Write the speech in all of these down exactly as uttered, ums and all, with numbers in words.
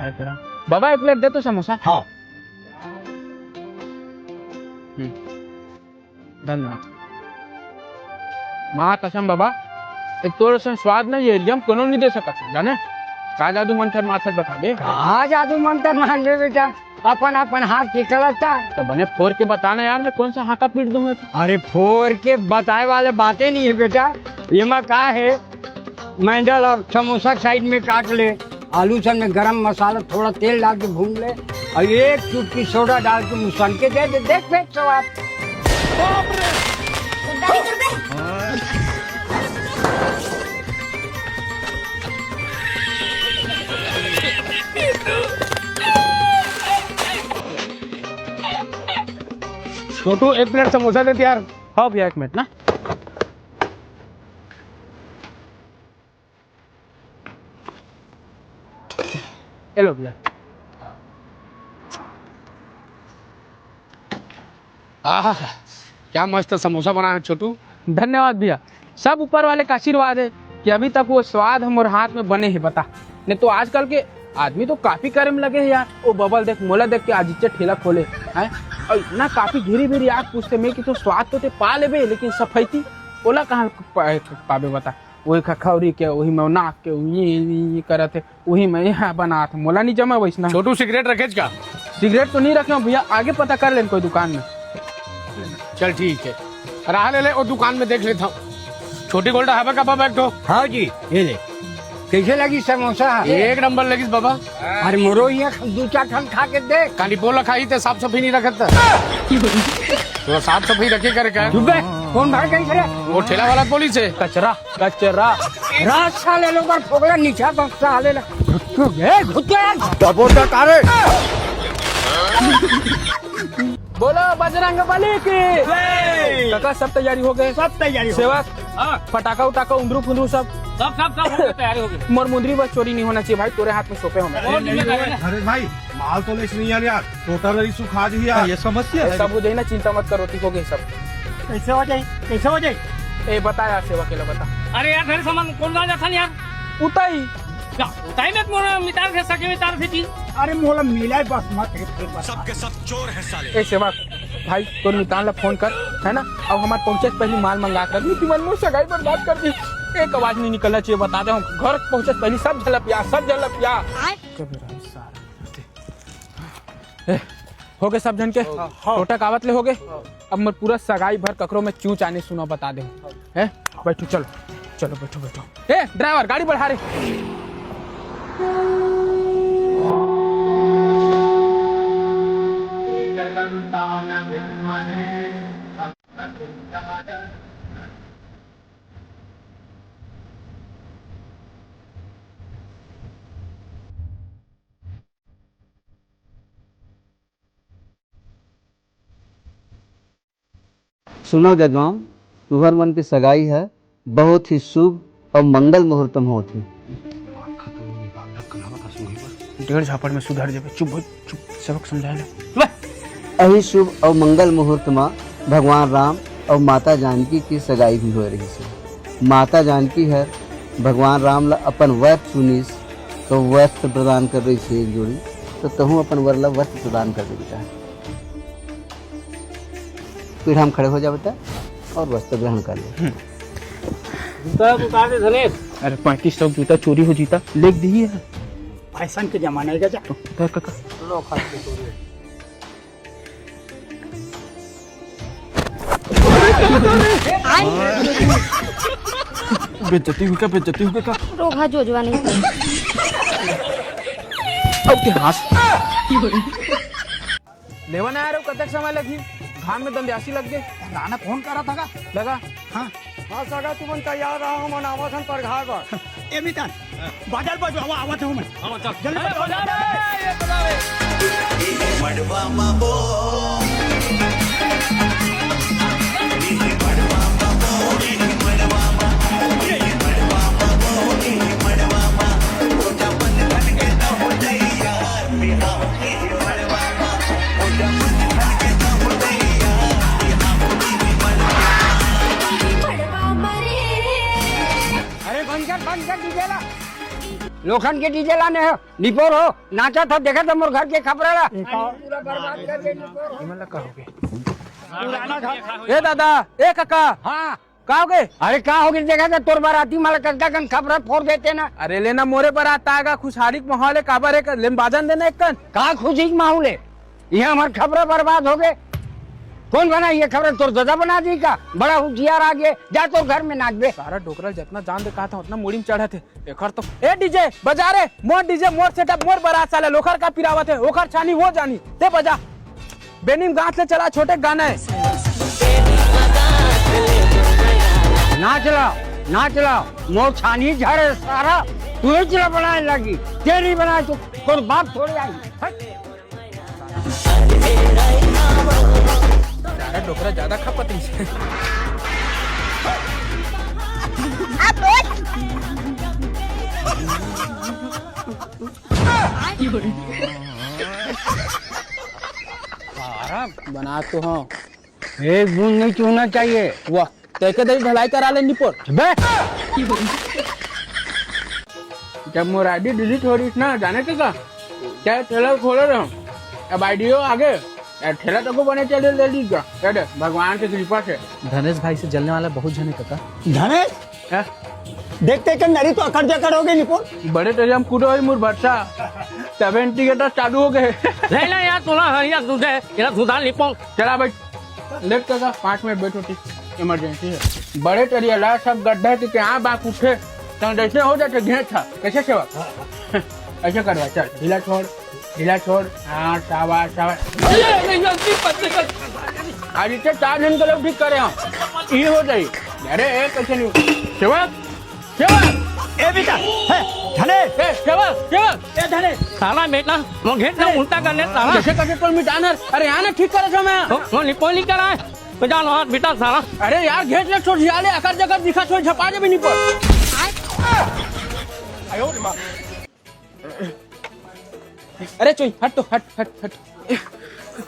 बाबा, एक प्लेट दे तो समोसा। हाँ। हम्म। धन्यवाद। माँ कसम बाबा, एक तोर से स्वाद नहीं है, हम कोनो नहीं दे सकत, जाने? का जादू मंतर मारत बता दे। का जादू मंतर मार ले बेटा, अपन, अपन हाथ के कलता। तो बने फोर के बताना यार, मैं कौन सा हाका पीट दूंगा? अरे फोर के बताए वाले बातें नहीं है बेटा, ये मैं का है, मैदा ला समोसा साइड में काट ले, आलू सब में गरम मसाला, थोड़ा तेल डाल के भून ले और एक चुटकी सोडा डाल के मुसन के दे दे, देख फेंक स्वाद। छोटू, एक प्लेट समोसा दे यार। हाँ भैया, एक मिनट ना। ये लो भैया। आहा, क्या मस्त समोसा बनाए हो छोटू। धन्यवाद भैया, सब ऊपर वाले का आशीर्वाद है कि अभी तक वो स्वाद हमर हाथ में बने हे, बता। नहीं तो आजकल के आदमी तो काफी करे में लगे हे यार। ओ बबल देख, मोला देख के आज इच्चे ठेला खोले, हैं? और इतना काफी घिरी भिरी आग पूछते मैं कि तू स्वाद तो ते पा लेबे, लेकिन सफैती ओला कहाँ पा-, पाबे बता? वही खखौरी के, वही में नाक के, ये, ये, ये करत हे, वही में यहाँ बनात हे। मोला नहीं जमा वैसना। छोटू, सिगरेट रखेच का? सिगरेट तो नहीं रखे हूँ भैया, आगे पता कर लेन कोई दुकान में। चल ठीक है, रहा ले ले, वो दुकान में देख लेता हूँ। छोटी गोल्डा हवे का बाबा एक ठो? हाँ जी, ये ले। कैसे लगी समोसा? एक नंबर लगिस बाबा। अरे मोरो यहाँ दू चार ठन खा के देख। काली पोला खाई ते साफ सफाई नहीं रखत। तो साफ सफाई रखे करे का? चुप बे, कौन भाड़ कहीं से रे? वो ठेला वाला बोली से। कचरा, कचरा। रात साले लोग बार फोगला नीचा बक्सा हाले ला। घुट्टो गे, घुट्टो यार। दबोटा कारे। बोलो बजरंग बली की। जय। काका, सब तैयारी हो गए? सब तैयारी हो सेवक, गए। हाँ। फटाका उटाका, उंदरू फुंदरू सब? सब, सब, सब हो गए, तैयारी हो गई। मोर मुंदरी बस चोरी नहीं होना चाहिए भाई, तोरे हाथ में सौंपे हूँ मैं। और नहीं बताया ना। अरे भाई, माल तो लेस नहीं यार, यार। टोटल रही सुखा दी यार। ये समस्या ये है। सब हो जाए ना, चिंता मत करो, ठीक हो गए सब। कैसे हो जाए, कैसे हो जाए? ए, बता यार, सेवक के ला बता। अरे यार, फिर सामान कौन गाँव जाता नहीं यार? उताई। क्या? उताई में तुम्हारा मितार भेज सके, मितार भेजी। अरे मोला मिला बस मत, एक बार। सबके सब चोर हैं साले। ए सेवक, भाई, तोर मितान ला फोन कर, है ना? अब हमार पहुंचे से पहले माल मंगा कर दी, तुमन मोर सगाई बर्बाद कर दी। एक आवाज नहीं निकलना चाहिए, बता दे हम। घर पहुंचे से पहले सब झलपिया, सब झलपिया। ए, हो गए सब जन के? हाँ। टोटक आवत ले हो गए? हाँ। अब मैं पूरा सगाई भर ककरो में चूच आने सुना बता दे। हैं? बैठो, चलो। चलो, बैठो, बैठो। ए, ड्राइवर, गाड़ी बढ़ा रे। सुनव जजमान, तुहर मन के सगाई ह बहुत ही शुभ अउ मंगल मुहूर्त म होत हे। डेढ़ झापड़ में सुधर जेबे। चुप भाई, चुप, सबक समझाए ले। अही शुभ अउ मंगल मुहूर्त म भगवान राम अउ माता जानकी के सगाई भी होए रहिस हे। माता जानकी हर भगवान राम ला अपन वर चुनिस, तो वस्त्र प्रदान कर रहिस हे एक जोड़ी, तो तहूँ अपन वर ला वस्त्र प्रदान कर दे बेटा। पीढ़ा में खड़े हो जा बेटा और वस्त्र ग्रहण कर ले। जूता उतार दे धनेश। अरे पैंतीस सौ जूता चोरी हो जीता, लेग दिही है। फैशन के जमाना है जा। उतार काका। लो खास के चोरी है। बेइज्जती हुई का, बेइज्जती हुई का। रोगहा जोजवा नहीं। अब के हाथ। लेवन आया रहो, कतक समय लगी? घाम में दंद्यासी लग गए। राना फोन करा था का? लगा। हाँ। हाँ, सगा तुमन तैयार रहा, हमन आवत हन परघार बर। ए मितान, बाजा ल बजवा, आवा, आवत हूँ मैं। हाँ, चल। जल्दी ए, बजवा। बजा रे, ए, बजा रे। अरे बंद कर, बंद कर डीजे ला। लोखन के डीजे लाने हो, निपोर हो, नाचत हो, देखत हो मोर घर के खपरा ला। पूरा बर्बाद कर दे निपोर हो। ए दादा, ए काका। हाँ। का हो गे? अरे का हो गे, देखा था तोर बाराती माला कतका कन खपरा फोर देते ना। अरे लेना मोरे बारात आएगा, खुशहाली के माहौल है, काबर एक लेम बाजन देना एक कन। का खुशी के माहौल है? ये हमार खपरा बर्बाद हो गे। कौन बना ये खपरा? तोर दादा बना दी का? बड़ा हुशियार आ गे, जा तोर घर में नाच बे। सारा डोकरा जितना जान दे कहा था उतना मुड़ी में चढ़ा थे। एकर तो, ए डीजे बजा रे, मोर डीजे, मोर सेटअप, मोर बारात, साले लोखर का पिरावत है, ओखर छानी वो जानी, ते बजा। बेनीम गांठ ले चला छोटे गाना है। ना चलाओ, ना चलाओ, मोर छानी झरे सारा, तू ही चला बनाए लगी, तेरी बनाए तो कोई बाप थोड़ी आई। हट। सारा डोकरा ज्यादा खपत है। सारा बना तो हाँ। एक बूंद नहीं चूना चाहिए। वाह, तैके दई भलाई करा ले निपोर। बे! जब मोर आईडी डिलीट हो रही ना, जाने के का? क्या ठेला खोले रहो, अब आईडियो आगे, यार ठेला तको बने चले ले ली क्या? क्या दे, भगवान के कृपा से। धनेश भाई से जलने वाला बहुत झने काका। धनेश? हैं? देखते के नरी तो अकड़ जकड़ हो गई निपोर। बड़े तेरे हम कूदो ही मुर भरसा, सेवेंटी के तो चालू हो गए। ले ले यार, तोला हरिया दूधे, तेरा सुधार निपोर। चला भाई, लेट कर, पाँच मिनट बैठो, ठीक, इमरजेंसी है। बड़े टरिया ला सब गड्ढा के क्या बाप उठे, तो जैसे हो जाते घेंच था, कैसे सेवा? ऐसे करवा, चल, ढीला छोड़, ढीला छोड़, हाँ, शाबाश, शाबाश। ये, ये, ये, ये, पत्ते का आज इतने चार दिन के लोग ठीक करे हम, ये हो जाए। अरे, ए, कैसे नहीं? सेवक, सेवक। ए बेटा, हे, धने। ए, सेवक, सेवक। ए, धने। साला बेटा, वो घेंच ना उल्टा कर ले, साला। कैसे करके कोई मिटाना? अरे, यहाँ ना ठीक करे छो मैं। वो, वो निपोली करा है। तो जान हाथ बेटा, साला। अरे यार, घेंच ले, छोड़, जिया ले, अकर जकर दिखा, छोड़, झपा दे भी नहीं पर। अरे चोई, हट तो, हट, हट, हट।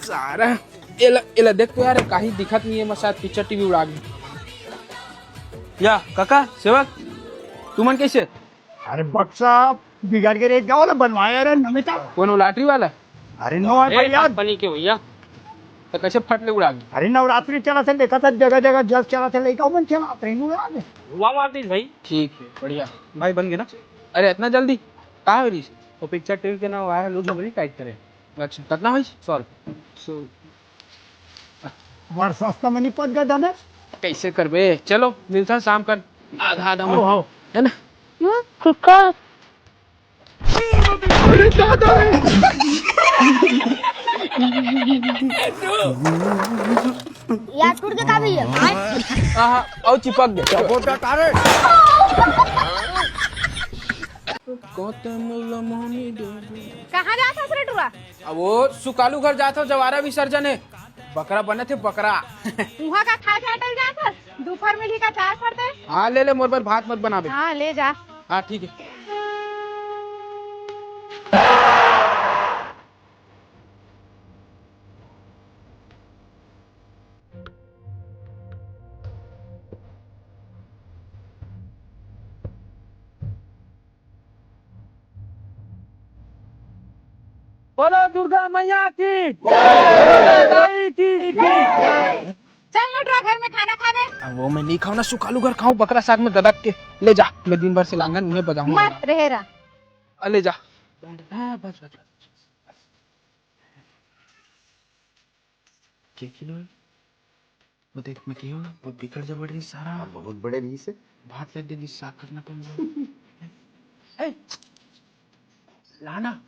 सारा, एला, एला देख तो यार, काही दिखत नहीं है, मैं शायद पिक्चर टीवी उड़ा गई। या, काका, सेवक, तुमन कैसे? अरे बक्सा बिगड़ के रेत गाँव ला बनवाया रे नमिता। कौन वो लॉटरी वाला? अरे नो है ए, भैया। पानी के भैया। तो कैसे फट ले उड़ा गई? अरे नवरात्रि चला थे, देखा था जगह जगह जस चला थे, लइका मन चला थे, उड़ा दे। वाह, वाह, आतीश भाई। ठीक है, बढ़िया। भाई बन गए ना? अरे इतना जल्दी? का हो रही? वो पिक्चर टीवी के ना वायरल हो गई, टाइट करे। अच्छा, कितना होइस? सौ रुपये। सौ। बड़ सस्ता में निपट गए दादा। कैसे करबे? चलो, मिलता शाम कर आधा आधा में। आओ, आओ। है ना? हम्म, कुकर। अरे दादा रे। यार टूट के का भैया? आहा, और चिपक गया। सपोर्ट का कारण। कहाँ जात हस रे टूरा? अब वो सुकालू घर जात हो, जवारा विसर्जन है। बकरा बने थे, बकरा। उहाँ का खा के अटल जात हस? दोपहर में ही का चाय पड़ते? हाँ, ले ले, मोर बर भात मत बनाबे। हाँ, ले जा। हाँ, ठीक है। बोलो दुर्गा मैया की। बोलो माई की। चल नटरा घर में खाना खाने। अब वो मैं नहीं खाऊँ ना, सुकालू घर खाऊँ, बकरा साग में ददक के। ले जा, मैं दिन भर से लांगन उन्हें बजाऊंगा। मत रहे रहा। आ, ले जा। हाँ, बस, बस, बस। के किलो है? वो देख, मैं कही हूँ ना, वो बिगड़ जबड़ रही सारा। हाँ, बहुत बड़े रही से। भात लग गई, साग करना पड़ गया। ए, लाना।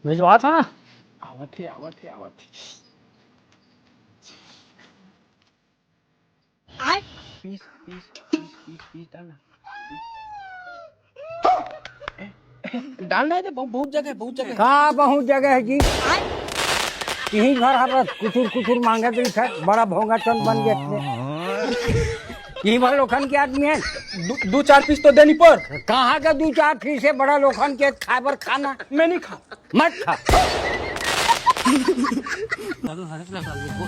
भिजवा था ना। आवत है, आवत है, आवत है। पीस, पीस, पीस, पीस, पीस डालना। डालना है तो बहुत, बहुत जगह है, बहुत जगह है। का बहुत जगह है जी? यही घर हर कुचुर कुचुर मांगत रहिथे, बड़ा भोंगा चंद बन गए थे। यही भर लोखन के आदमी है। दू, दू चार पीस तो देनी पर। कहाँ का दू चार पीस है बड़ा लोखन के खाए बर खाना? मैं नहीं खा। मत खा।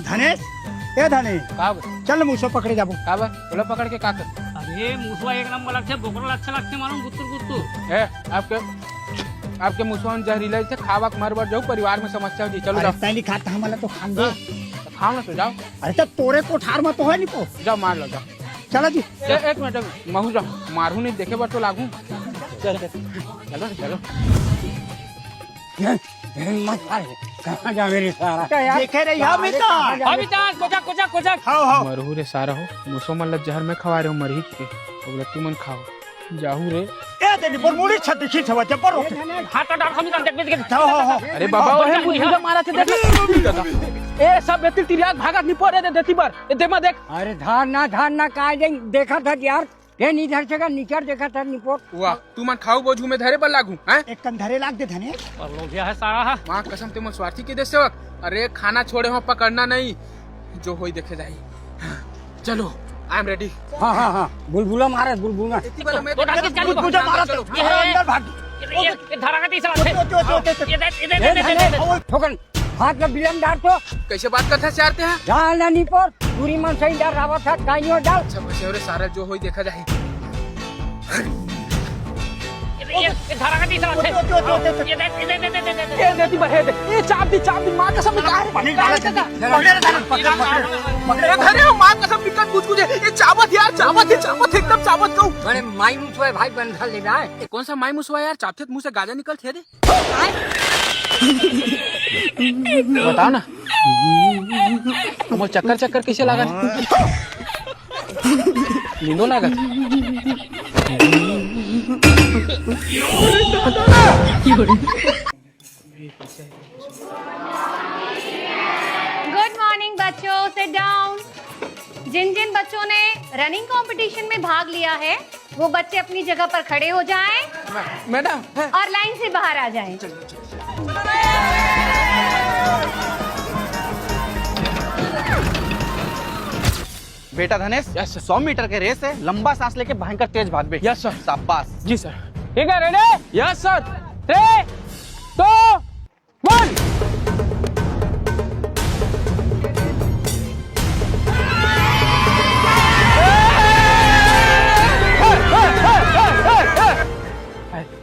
धनेश, ए धनेश, का बे? चल मूसो पकड़े जाबो। का बे? बोला पकड़ के का कर? अरे मूसवा एक नंबर लगथे, बोकरा अच्छा लगथे मालूम, गुत्तुर गुत्तुर। ए, आपके आपके मुसवा मन जहरीला रहिथे, खावा के मर बर जाऊ, परिवार में समस्या हो जी। चलो अरे जाओ। तैं नहीं खाता, हमला तो खान दे। हाँ, तो खाओ ना तो जाओ। अरे तो तोरे कोठार में तो है नहीं को। जाओ मार लो, जाओ। चलो जी। ए, एक मिनट, महू जाओ, मारू नहीं, देखे बर तो लागू। चल, चल। चलो, चलो। ये, ये मत मार, कहाँ जावे रे सारा? देखे रही हम इतना। हम इतना, कोजा, कोजा, कोजा। खाओ, खाओ। मरहू रे सारा हो, मुसो मन ल जहर में खवा रहे हो, मरही के। अब तुमन खाओ। जाहू रे। ए, तेरी पर मुड़ी छत खींच हवा, जब्बर हो। हाथ तो डाल, हम इतना देख, देख, देख। खाओ, खाओ, खाओ। अरे बाबा, ओहे मुझे मारा थे, देख। ए, सब बेटी तिरिया भागत नहीं पड़े दे, देती बार। ए, दे मा देख। अरे धार ना, धार ना, काय दे, देखा था यार। ये नहीं धर सका, निचर देखा था निपोर। वाह, तू मन खाऊ बोझू में धरे बर लागू, हैं? एक कन धरे लाग दे धने। और लोग यह है सारा है। माँ कसम, ते मन स्वार्थी के देश सेवक। अरे खाना छोड़े हो, पकड़ना नहीं, जो होई देखे जाई। चलो, I am ready। हाँ, हाँ, हाँ, बुलबुला मारे, बुलबुला। इतनी बार मैं तो डाल के चलो, बुलबुला मारा चलो। तो। ये है। अंदर भाग। ये, ये, ये धरा का तीसरा है। ओके, ओके, ओके, ओके। ये दे, ये दे, ए, दे, दे, धने, दे, दे। ओ, ठोकन। हाथ में बिलम डाल तो। कैसे बात करता है, चाहते हैं? डाल ना निपोर, पूरी मन सही डाल, रावत हाथ काइयो डाल। अच्छा, बस रे सारा, जो होई देखा जाए। ये, ये, ये धारा का तीसरा है। ओके, ओके, ओके, ओके। ये दे, ये दे, दे, दे, दे, दे। ये देती बहे दे। ये चाप दी, चाप दी, माँ कसम, निकाल, पानी निकाल, निकाल। पकड़, पकड़, पकड़, पकड़। अरे, माँ कसम, निकल, कुछ, कुछ। ये चाबत यार, चाबत है, चाबत, एकदम चाबत कहूँ। अरे, माई मुसवा भाई बंधा ले रहा है। ये कौन सा माई मुसवा यार? चापथे त मुंह से गाजा निकलथे रे। बताओ ना, मोर चक्कर चक्कर कैसे लागत? नींदो लागत। गुड मॉर्निंग बच्चों, सिट डाउन। जिन जिन बच्चों ने रनिंग कंपटीशन में भाग लिया है, वो बच्चे अपनी जगह पर खड़े हो जाएं। मै-, मैडम, हैं? और लाइन से बाहर आ जाएं। चलो, चलो, चलो। बेटा धनेश, यस सर। सौ मीटर के रेस है, लंबा सांस लेके भयंकर तेज भागबे। Yes sir. शाबाश। जी सर। ठीक है, ready? Yes sir. Three, two, one.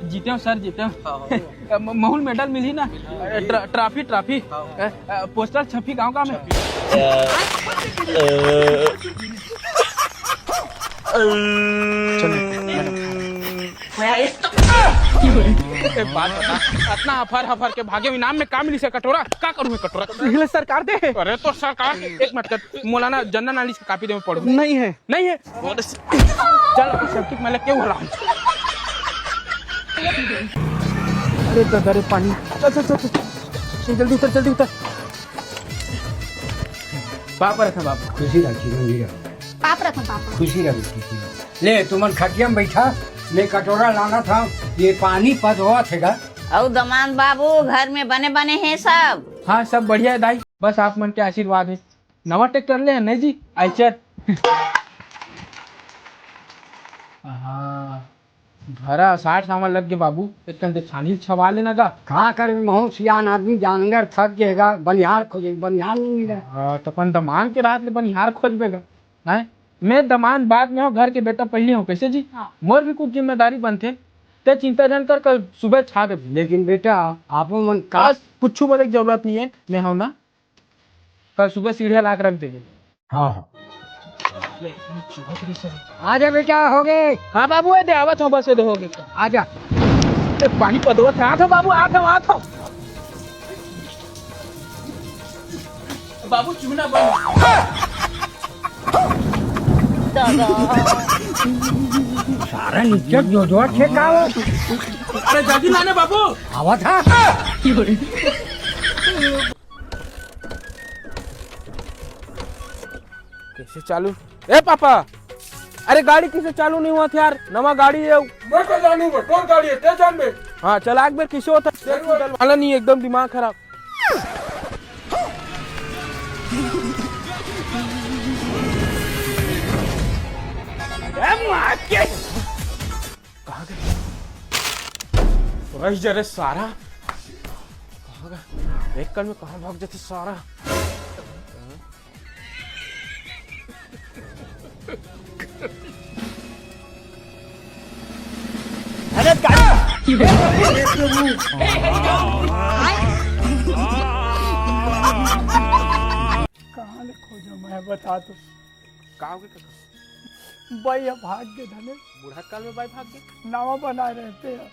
जीते हो सर, जीते हो। हाँ, हाँ। अ, म-, महूल मेडल मिली ना? मिली। अ, ट्र-, ट्रॉफी, ट्रॉफी। हाँ, हाँ। अ, अ, पोस्टर छपी गाँव गाँव में। चलो, मैडम। एक बात बता, इतना हफर हफर के भागे, इनाम में का मिली से कटोरा? का करूँ मैं कटोरा? मिले सरकार दे। अरे तो सरकार, एक मिनट कर, मौलाना जनरल नॉलेज की कॉपी दे, मैं पढ़ूँ। नहीं है। नहीं है? चल, अब सेप्टिक में लग के उड़ा। अरे दादा रे पानी। चल, चल, चल, चल। चल, जल्दी उतर, जल्दी उतर। पाप रखा बाप। खुशी रखी, रंगीरा। पाप रखा बाप। खुशी रखी, खुशी रखी। ले, तुमन खटिया में बैठा, मैं कटोरा लाना था, ये पानी पद हुआ थेगा। अउ दमांद बाबू, घर में बने बने हैं सब? हाँ, सब बढ़िया है दाई, बस आप मन के आशीर्वाद है। नवा ट्रैक्टर ले है नहीं जी, आइचर। हाँ, भरा साठ सामान लग गए बाबू, एक कन दे छानी छवा लेना गा। का कर महू सियान आदमी जानवर थक गएगा, बनिहार खोजे, बनिहार नहीं मिला। हाँ, तो अपन दमांद के रात ले बनिहार खोजबेगा, हैं? मैं दमांद बाद में हो, घर के बेटा पहले हो, कैसे जी? हाँ। मोर भी कुछ जिम्मेदारी बनथे, ते चिंता झन कर, कल सुबह छा देबे। लेकिन बेटा, आपो मन का आज कुछ बोले के जरूरत नहीं है, मैं हूं ना। कल सुबह सीढ़िया लाके रख देबे। हाँ, हाँ। ले, चुहत रही सर। आजा बेटा, हो गए। हाँ बाबू, ए दे आवत हो, बस ए दे हो गए। आजा। ए, पानी पदवत है, आ तो बाबू, आ तो, आ तो। बाबू, चूना बन। दादा। सारा नीचे जो जो छे का हो। अरे जल्दी लाना बाबू। आवा था। कैसे चालू? ए पापा, अरे गाड़ी कैसे चालू नहीं हुआ था यार? नवा गाड़ी है। मैं तो जानू बे, कौन गाड़ी है? ते जान बे। हाँ, चला एक बार कैसे होता है? जरूर। वाला नहीं, एकदम दिमाग खराब। ए माँ के। कहाँ गए? रह जा रे सारा। कहाँ गए? एक कल में कहाँ भाग जाते सारा? अरे गाड़ी। कहाँ ले खोजो, मैं बता तो। का हो गे कका? बाई ह भाग गे धने। बूढ़ा काल में बाई भाग गे? नावा बनाए रहते हैं।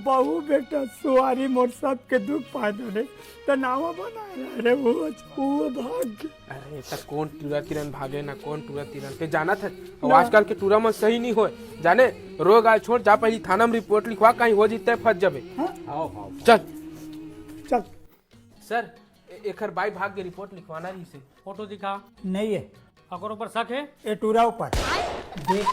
बहू बेटा सुवारी मोर सबके दुख पाए धने, त नावा बनाए रहे रे वो, वो भाग गे। अरे, त कोन टूरा तीरन भागे ना, कोन टूरा तीरन? ते जानत हे, अउ ना। आजकल के टूरा मन सही नहीं होय, जाने? रोग आय छोड़, जा पहली थाना में रिपोर्ट लिखवा, कहीं हो जिते फंस जाबे। हाँ? चल। चल। सर, ए-, एखर बाई भाग के रिपोर्ट लिखवाना रहिसे। फोटो दिखा। नहीं है। अगर ऊपर शक है? ए टूरा ऊपर। देख,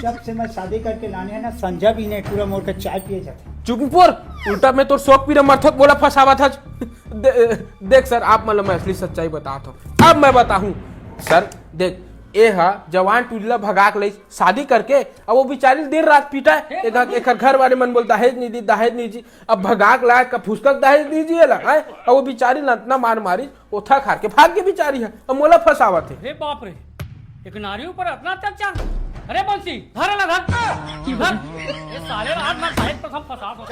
जब से मैं शादी करके लाने हैं ना, संझा भी नहीं टूरा मोर के चाय पिए जाते। चुप ऊपर, उल्टा मैं तोर शौक पीरा मरथोक बोला फंसावा था। दे, देख सर, आप मतलब मैं असली सच्चाई बता था। अब मैं बताऊं सर, देख, ए हा जवान टूरी ला भगा के लई शादी करके, अब वो बेचारी दिन रात पीटा है। एकर, एकर घर वाले मन बोल दहेज नहीं दी, दहेज नहीं दी। अब भगा के लाए का फुसका के दहेज दीजिए ला, हैं? अब वो बेचारी ला इतना मार मारी, ओथा खार के भाग के बेचारी है, अब मोला फंसावत है। अरे बाप रे, एक नारी ऊपर इतना अत्याचार। अरे बंसी, धर ला, धर। धर। ये साले ला आज मैं दहेज प्रथम फंसा दो।